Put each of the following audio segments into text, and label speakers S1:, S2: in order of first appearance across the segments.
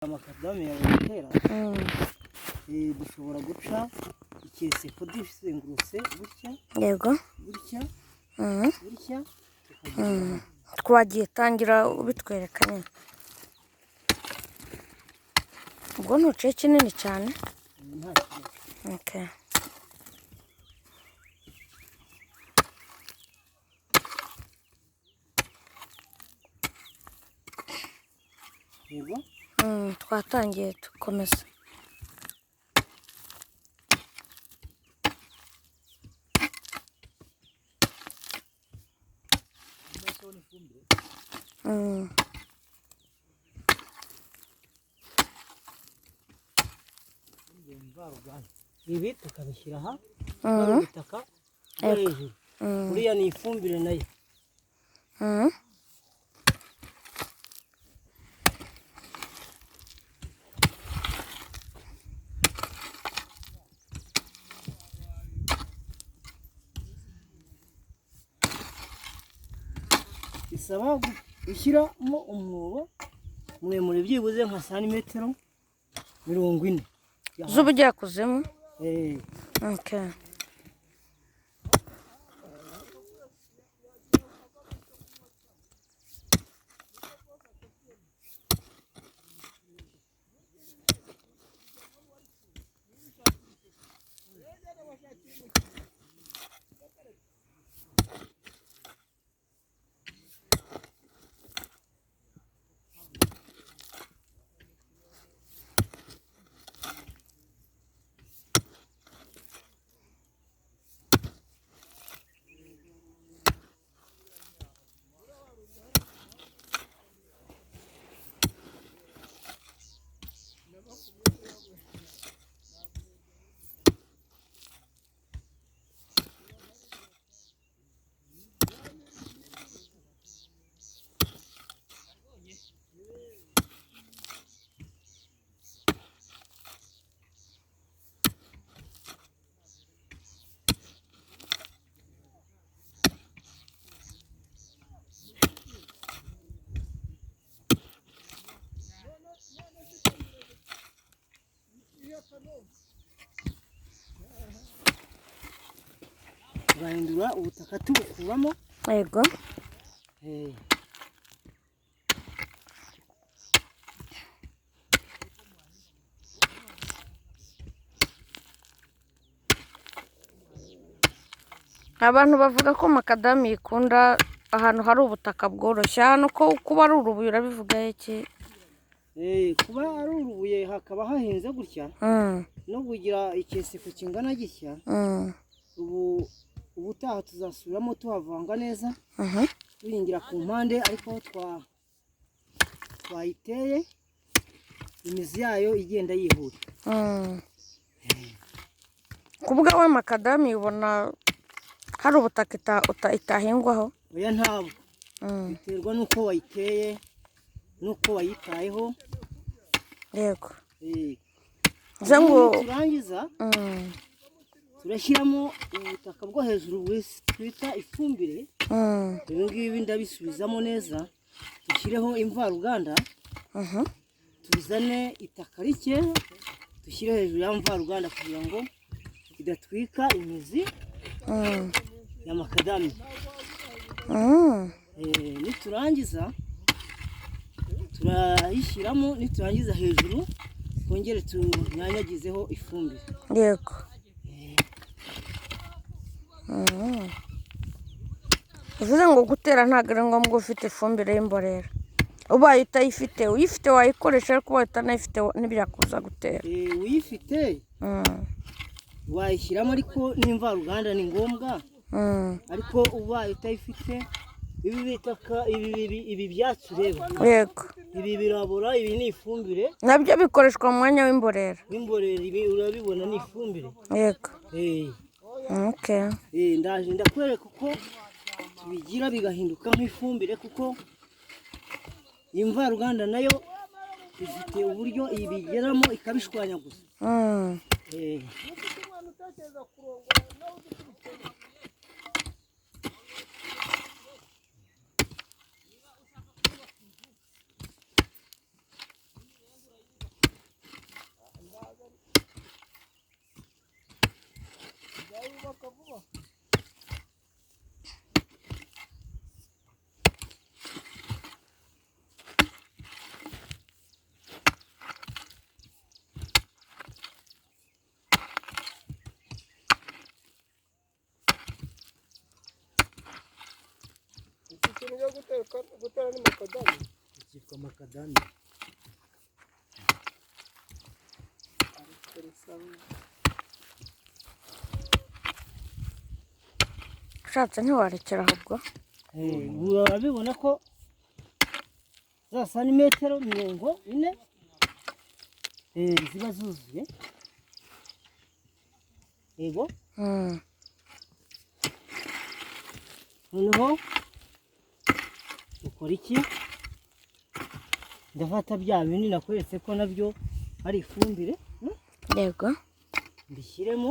S1: Amakadamiya gutera, dushobora guca ikeseko duzengurutse gutya.
S2: Yego.
S1: Gutya, gutya, tukagera.
S2: Twagiye, tangira ubitwereka nyine. Ubwo ntuciye kinini cyane?
S1: Nta kibazo.
S2: Okay.
S1: Yego.
S2: Twatangiye, dukomeza.
S1: Ibi tukabishyira aha ari ubutaka bwo hejuru. Uriya ni ifumbire nayo. Bisaba gushyiramo umwobo muremure, byibuze nka santimetero 40.
S2: Z'ubujyakuzimu.
S1: Eh.
S2: Okay.
S1: Turahindura ubutaka tubukuramo.
S2: Yego.
S1: Eh.
S2: Abantu bavuga ko makadamiya ikunda ahantu hari ubutaka bworoshye. Hano ko kuba ari urubuye, urabivuga iki?
S1: Kuba ari urubuye hakaba hahinze gutya no kugira ikeseko kingana gitya, ubu ubutaha tuzasubiramo tuhavanga neza, duhingira ku mpande, ariko aho twayiteye imizi yayo igenda yihuta.
S2: Ku bwawe makadamiya ubona hari ubutaka itahingwaho?
S1: Oya, ntabwo. Biterwa n'uko wayiteye n'uko wayitayeho.
S2: Yego.
S1: Eh,
S2: Bivuze ngo
S1: niturangiza turashyiramo ubutaka bwo hejuru twita ifumbire. Ibi ngibi ndabisubizamo neza, dushyireho imvaruganda, tuzane itaka rike dushyire hejuru ya mvaruganda kugira ngo idatwika imizi ya makadamiya. Niturangiza turayishyiramo, niturangiza hejuru twongere tunyanyagizeho ifumbire.
S2: Yego. Bivuze ngo gutera ntabwo ari ngombwa ufite ifumbire y'imborera. Ubaye utayifite, uyifite wayikoresha, ariko ubaye utanayifite ntibyakubuza gutera.
S1: Uyifite wayishyiramo, ariko n'imvaruganda ni ngombwa. Ariko ubaye utayifite, ibi bitaka, ibi byatsi ureba, ibi birabora, ibi ni ifumbire.
S2: Nabyo bikoreshwa mu mwanya w'imborera.
S1: W'imborera, ibi urabibona ni ifumbire.
S2: Yego.
S1: Eh. Ndaje ndakwereka uko tubigira bigahinduka nk'ifumbire, kuko imvaruganda nayo ifite uburyo ibigeramo ikabishwanyaguza. Eh. Ni makadami. Cyitwa makadami.
S2: Ushatse ntiwarekera ahubwo.
S1: Urabibona ko za santimetero 40 ziba zuzuye. Yego. Noneho ukora iki? Ndafata bya bindi nakweretse ko nabyo ari ifumbire.
S2: Yego.
S1: Mbishyiremo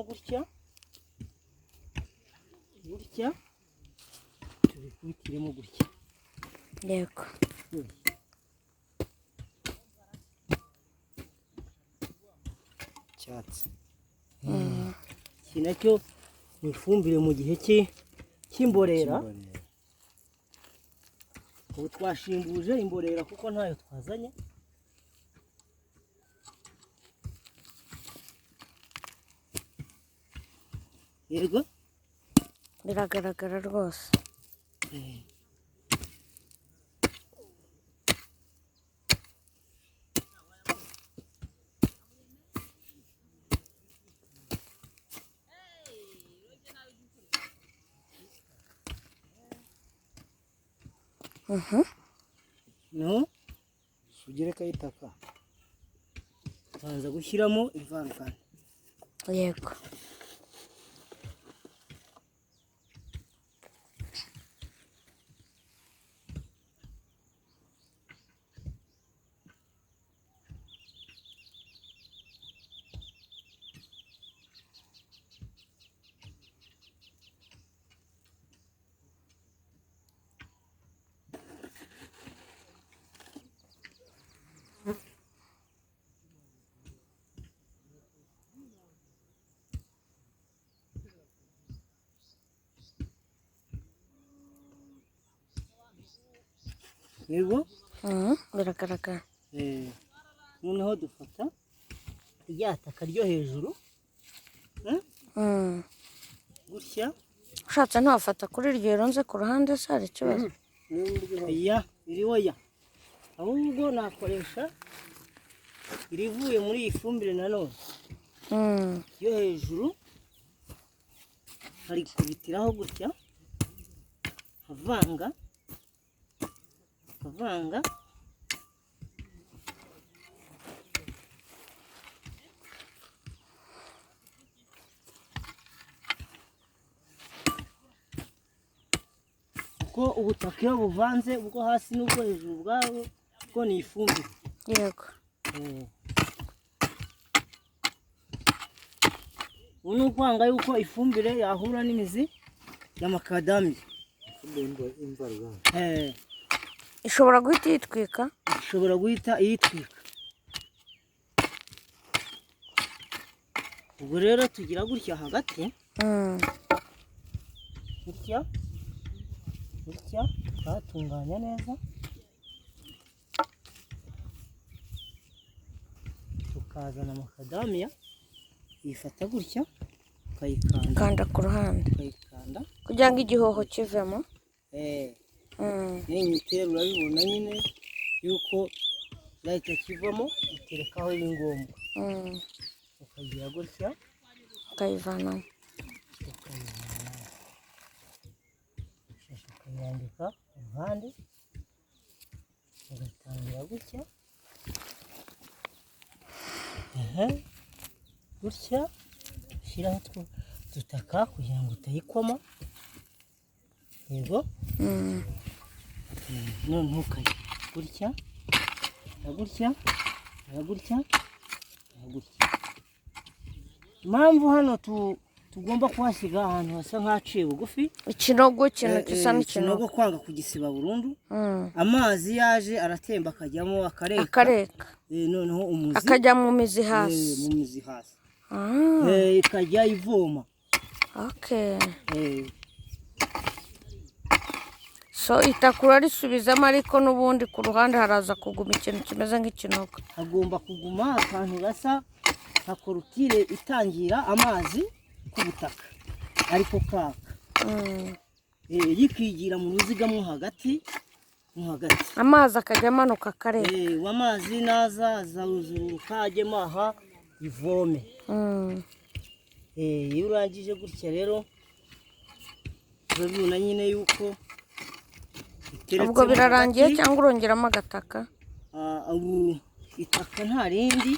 S1: gutya gutya, tubikubitiremo gutya.
S2: Yego.
S1: Cyatsi. Iki nacyo ni ifumbire mu gihe cy'imborera. Ubu twashimbuje imborera kuko ntayo twazanye. Yego.
S2: Biragaragara rwose.
S1: No,
S3: ugerekaho itaka.
S1: Tubanza gushyiramo imvaruganda.
S2: Yego.
S1: Yego.
S2: Biragaragara.
S1: Noneho dufata rya taka ryo hejuru gutya.
S2: Ushatse ntiwafata kuri iryo rirunze ku ruhande se hari ikibazo?
S1: Ya iriho ya, ahubwo nakoresha irivuye muri iyi fumbire nanone yo hejuru, harikubitiraho gutya, avanga avanga. Kuko ubutaka iyo buvanze ubwo hasi n'ubwo hejuru ubwabo bwo ni ifumbire.
S2: Yego.
S1: Ubu ni ukwanga yuko ifumbire yahura n'imizi ya makadamiya.
S2: Ishobora guhita iyitwika?
S1: Ishobora guhita iyitwika. Ubwo rero tugira gutya hagati. Gutya gutya twatunganya neza, tukazana makadamiya, uyifata gutya ukayikanda
S2: Kanda ku ruhande
S1: ukayikanda
S2: kugira ngo igihoho kivemo.
S1: N'imitero urabibona nyine yuko yahita kivamo, uterekaho ibingombwa. Ukagira gutya
S2: ukayivanamo,
S1: ukayirambika iruhande, ugatangira gutya gutya, ushyiraho udutaka kugira ngo utayikoma. Yego. Noneho ukajya gutya na gutya na gutya na gutya. Impamvu hano tugomba kuhasiga ahantu hasa nk'ahaciye bugufi,
S2: ikinogo, ikintu gisa n'ikinogo,
S1: kwanga kugisiba burundu. Amazi yaje aratemba akajyamo akareka, noneho umuzi
S2: akajya mu mizi hasi,
S1: mu mizi hasi ikajya ivoma.
S2: Okay. So itakura risubizamo, ariko n'ubundi ku ruhande haraza kuguma ikintu kimeze nk'ikinogo.
S1: Hagomba kuguma akantu gasa nka korutire itangira amazi ku butaka, ariko kaka. Yikigira mu ruziga mo hagati, mo hagati.
S2: Amazi akajya amanuka akareba.
S1: Amazi naza azaruzuruka ajyemo aha ivome. Iyo urangije gutya rero urabibona nyine yuko iteretsemo
S2: Ubwo birarangiye
S1: hagati.
S2: cyangwa urongeramo agataka?
S1: Ubu itaka nta rindi,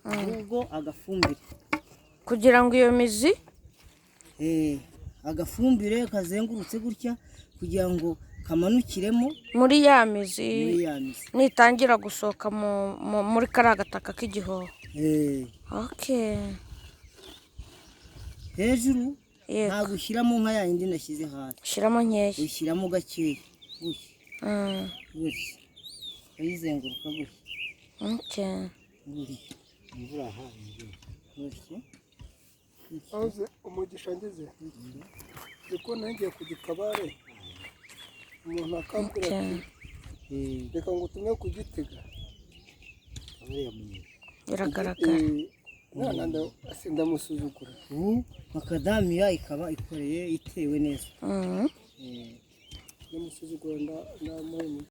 S1: ahubwo agafumbire.
S2: Kugira ngo iyo mizi
S1: Agafumbire kazengurutse gutya kugira ngo kamanukiremo
S2: muri ya mizi,
S1: muri ya mizi.
S2: Nitangira gusohoka muri kariya gataka k'igihoho. Okay.
S1: Hejuru
S2: Yego.
S1: ntabwo ushyiramo nka ya yindi nashyize hasi.
S2: Shyiramo nkeya.
S1: Ushyiramo gakeya gutya, gutya uyizenguruka gutya. Gutya.
S3: Imvura aha, imvura.
S1: Gutya.
S4: Ahoze umugisha ngize niko nongeye ku gikabare, umuntu akambwira ati reka ngo utume ku Gitega.
S3: Kabare ya Munyinya.
S2: Biragaragara.
S4: Mwana ndamusuzugura.
S1: Ubu makadamiya ikaba ikoreye, itewe neza.
S4: Ndamusuzugura, ndamuhemukira.